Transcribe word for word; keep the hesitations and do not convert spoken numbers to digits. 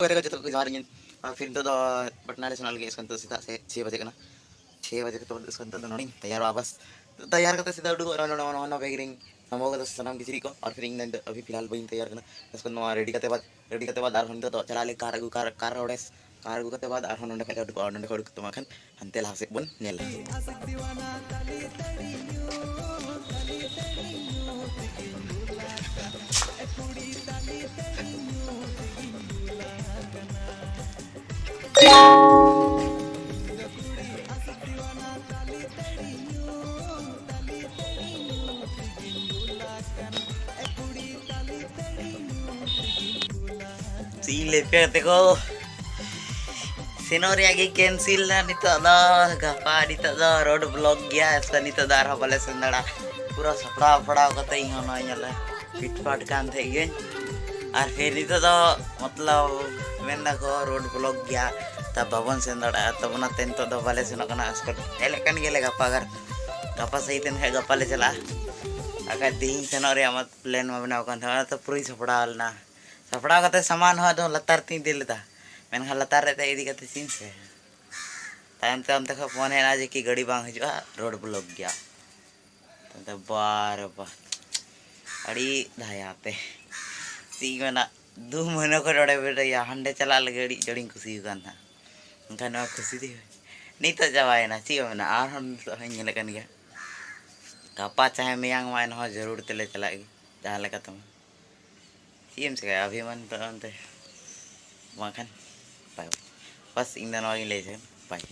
ᱠᱚᱨᱮ ᱠᱚ ᱡᱚᱛᱚ ᱠᱚ ᱡᱚᱦᱟᱨ ᱤᱧ᱾ ᱟᱨ ᱯᱷᱤᱨ ᱱᱤᱛᱚᱜ ᱫᱚ ᱯᱟᱴᱱᱟ ᱨᱮ ᱥᱮᱱᱚᱜ ᱞᱟᱹᱜᱤᱫ ᱤᱥᱠᱩᱞ ᱱᱤᱛᱚᱜ ᱥᱮᱛᱟᱜ ᱥᱮ ᱪᱷᱚᱭ ᱵᱟᱡᱮ ᱠᱟᱱᱟ᱾ ᱪᱷᱚᱭ ᱵᱟᱡᱮ ᱠᱟᱛᱮ ᱤᱥᱠᱩᱞ ᱱᱤᱛᱚᱜ ᱫᱚ ᱱᱚᱰᱮᱧ ᱛᱮᱭᱟᱨᱚᱜᱼᱟ ᱵᱟᱥ᱾ ᱛᱮᱭᱟᱨ ᱠᱟᱛᱮ ᱥᱤᱫᱷᱟ ᱩᱰᱩᱠᱚᱜ ᱱᱚᱣᱟ ᱱᱚᱣᱟ ᱱᱚᱣᱟ ᱵᱮᱜᱽ ᱨᱤᱧ ᱥᱟᱢᱵᱟᱣ ᱠᱟᱫᱟ ᱥᱟᱱᱟᱢ ᱠᱤᱪᱨᱤᱡ ᱠᱚ᱾ ᱟᱨ ᱯᱷᱤᱨ ᱤᱧ ᱫᱚ ᱱᱤᱛᱚᱜ ᱟᱵᱷᱤ ᱯᱷᱤᱞᱦᱟᱞ ᱵᱟᱹᱧ ᱛᱮᱭᱟᱨ ᱠᱟᱱᱟ᱾ ᱤᱥᱠᱩᱞ ᱱᱚᱣᱟ ᱨᱮᱰᱤ ᱠᱟᱛᱮ ᱵᱟᱫ ᱨᱮᱰᱤ ᱠᱟᱛᱮ ᱵᱟᱫ ᱟᱨᱦᱚᱸ ᱱᱤᱛᱚᱜ ᱫᱚ ᱪᱟᱞᱟᱜ ᱞᱮ ᱠᱟᱨ ᱟᱹᱜᱩ ᱠᱟᱨ ᱠᱟᱨ ᱨᱚᱲᱮ ᱠᱟᱨ ᱟᱹᱜᱩ ᱠᱟᱛᱮ ᱵᱟᱫ ᱟᱨᱦᱚᱸ ᱱᱚᱸᱰᱮ ᱠᱷᱚᱱ ᱞᱮ ᱩᱰᱩᱠᱚᱜᱼᱟ᱾ ᱱᱚᱸᱰᱮ ᱠᱷᱚᱱ ᱩᱰᱩᱠ ᱠᱟᱛᱮ ᱢᱟ ᱠᱷᱟᱱ ᱦᱟᱱᱛᱮ ᱞᱟᱦᱟ ᱥᱮᱫ ᱵᱚᱱ ᱧᱮᱞᱟ᱾ ᱪᱮᱫ ᱤᱧ ᱞᱟᱹᱭ ᱯᱮᱭᱟ ᱜᱟᱛᱮ ᱠᱚ, ᱥᱮᱱᱚᱜ ᱨᱮᱭᱟᱜ ᱜᱮ ᱠᱮᱱᱥᱮᱞ ᱮᱱᱟ ᱱᱤᱛᱚᱜ ᱫᱚ᱾ ᱜᱟᱯᱟ ᱱᱤᱛᱚᱜ ᱫᱚ ᱨᱳᱰ ᱵᱞᱚᱠ ᱜᱮᱭᱟ, ᱮᱥᱠᱟᱨ ᱱᱤᱛᱚᱜ ᱫᱚ ᱟᱨᱦᱚᱸ ᱵᱟᱞᱮ ᱥᱮᱱ ᱫᱟᱲᱮᱭᱟᱜᱼᱟ᱾ ᱯᱩᱨᱟᱹ ᱥᱟᱯᱲᱟᱣ ᱥᱟᱯᱲᱟᱣ ᱠᱟᱛᱮ ᱤᱧ ᱦᱚᱸ ᱱᱚᱜᱼᱚᱭ ᱧᱮᱞ ᱯᱷᱤᱴ ᱯᱷᱟᱴ ᱠᱟᱱ ᱛᱟᱦᱮᱸ ᱜᱤᱭᱟᱹᱧ᱾ ᱟᱨ ᱯᱷᱤᱨ ᱱᱤᱛᱚᱜ ᱫᱚ ᱢᱚᱛᱞᱚᱵ ᱢᱮᱱ ᱫᱟᱠᱚ ᱨᱳᱰ ᱵᱞᱚᱠ ᱜᱮᱭᱟ, ᱛᱟ ᱵᱟᱵᱚᱱ ᱥᱮᱱ ᱫᱟᱲᱮᱭᱟᱜᱼᱟ᱾ ᱛᱚ ᱚᱱᱟᱛᱮ ᱱᱤᱛᱚᱜ ᱫᱚ ᱵᱟᱞᱮ ᱥᱮᱱᱚᱜ ᱠᱟᱱᱟ᱾ ᱮᱥᱠᱟᱨ ᱧᱮᱞᱮᱫ ᱠᱟᱱ ᱜᱮᱭᱟᱞᱮ ᱜᱟᱯᱟ ᱟᱜᱟᱨ ᱜᱟᱯᱟ ᱥᱟᱹᱦᱤ ᱛᱮᱱ ᱠᱷᱟᱡ ᱜᱟᱯᱟ ᱞᱮ ᱪᱟᱞᱟᱜᱼᱟ᱾ ᱟᱨ ᱠᱷᱟᱡ ᱛᱤᱦᱤᱧ ᱥᱮᱱᱚᱜ ᱨᱮᱭᱟᱜ ᱢᱟ ᱯᱞᱮᱱ ᱢᱟ ᱵᱮᱱᱟᱣ ᱠᱟᱱ ᱛᱟᱦᱮᱸ, ᱚᱱᱟ ᱛᱚ ᱯᱩᱨᱟᱹᱧ ᱥᱟᱯᱲᱟᱣ ᱞᱮᱱᱟ᱾ ᱥᱟᱯᱲᱟᱣ ᱠᱟᱛᱮ ᱥᱟᱢᱟᱱ ᱦᱚᱸ ᱟᱫᱚ ᱞᱟᱛᱟᱨ ᱛᱤᱧ ᱤᱫᱤ ᱞᱮᱫᱟ, ᱢᱮᱱᱠᱷᱟᱱ ᱞᱟᱛᱟᱨ ᱨᱮ ᱤᱫᱤ ᱠᱟᱛᱮ ᱪᱮᱫ ᱤᱧ ᱪᱤᱠᱟᱹᱭᱟ? ᱛᱟᱭᱚᱢ ᱛᱮ ᱚᱱᱛᱮ ᱠᱷᱚᱱ ᱯᱷᱳᱱ ᱦᱮᱡ ᱮᱱᱟ ᱡᱮ ᱠᱤ ᱜᱟᱹᱰᱤ ᱵᱟᱝ ᱦᱤᱡᱩᱜᱼᱟ, ᱨᱳᱰ ᱵᱞᱚᱠ ᱜᱮᱭᱟ᱾ ᱛᱟᱭᱚᱢ ᱛᱮ ᱵᱟᱨ ᱵᱟᱨ ᱟᱹᱰᱤ ᱫᱟᱭᱟᱛᱮ ᱪᱮᱫ ᱤᱧ ᱢᱮᱱᱟ, ᱫᱩ ᱢᱟᱹᱦᱱᱟᱹ ᱠᱷᱚᱱ ᱱᱚᱰᱮ ᱵᱮᱴᱟᱭᱟ, ᱦᱟᱸᱰᱮ ᱪᱟᱞᱟᱜ ᱞᱟᱹᱜᱤᱫ ᱟᱹᱰᱤ ᱟᱹᱰᱤᱧ ᱠᱩᱥᱤ ᱟᱠᱟᱱ ᱛᱟᱦᱮᱸᱫ, ᱢᱮᱱᱠᱷᱟᱱ ᱱᱚᱣᱟ ᱠᱩᱥᱤ ᱫᱚ ᱱᱤᱛᱚᱜ ᱪᱟᱵᱟᱭᱮᱱᱟ᱾ ᱪᱮᱫ ᱮᱢ ᱢᱮᱱᱟ, ᱟᱨᱦᱚᱸ ᱱᱤᱛᱚᱜ ᱦᱚᱸᱧ ᱧᱮᱞᱮᱫ ᱠᱟᱱ ᱜᱮᱭᱟ᱾ ᱜᱟᱯᱟ ᱪᱟᱦᱮ ᱢᱮᱭᱟᱝ ᱢᱟ ᱮᱱᱦᱚᱸ ᱡᱟᱹᱨᱩᱲ ᱛᱮᱞᱮ ᱪᱟᱞᱟᱜ ᱜᱮ, ᱡᱟᱦᱟᱸ ᱞᱮᱠᱟ ᱛᱮᱢᱟ᱾ ᱪᱮᱫ ᱮᱢ ᱪᱤᱠᱟᱹᱭᱟ, ᱟᱵᱷᱤᱢᱟᱱ ᱫᱚ ᱚᱱᱛᱮ ᱵᱟᱝᱠᱷᱟᱱ ᱵᱟᱭ᱾ ᱵᱟᱥ, ᱤᱧ ᱫᱚ ᱱᱚᱣᱟ ᱜᱤᱧ ᱞᱟᱹᱭ ᱛᱟᱦᱮᱸᱫ, ᱵᱟᱭ᱾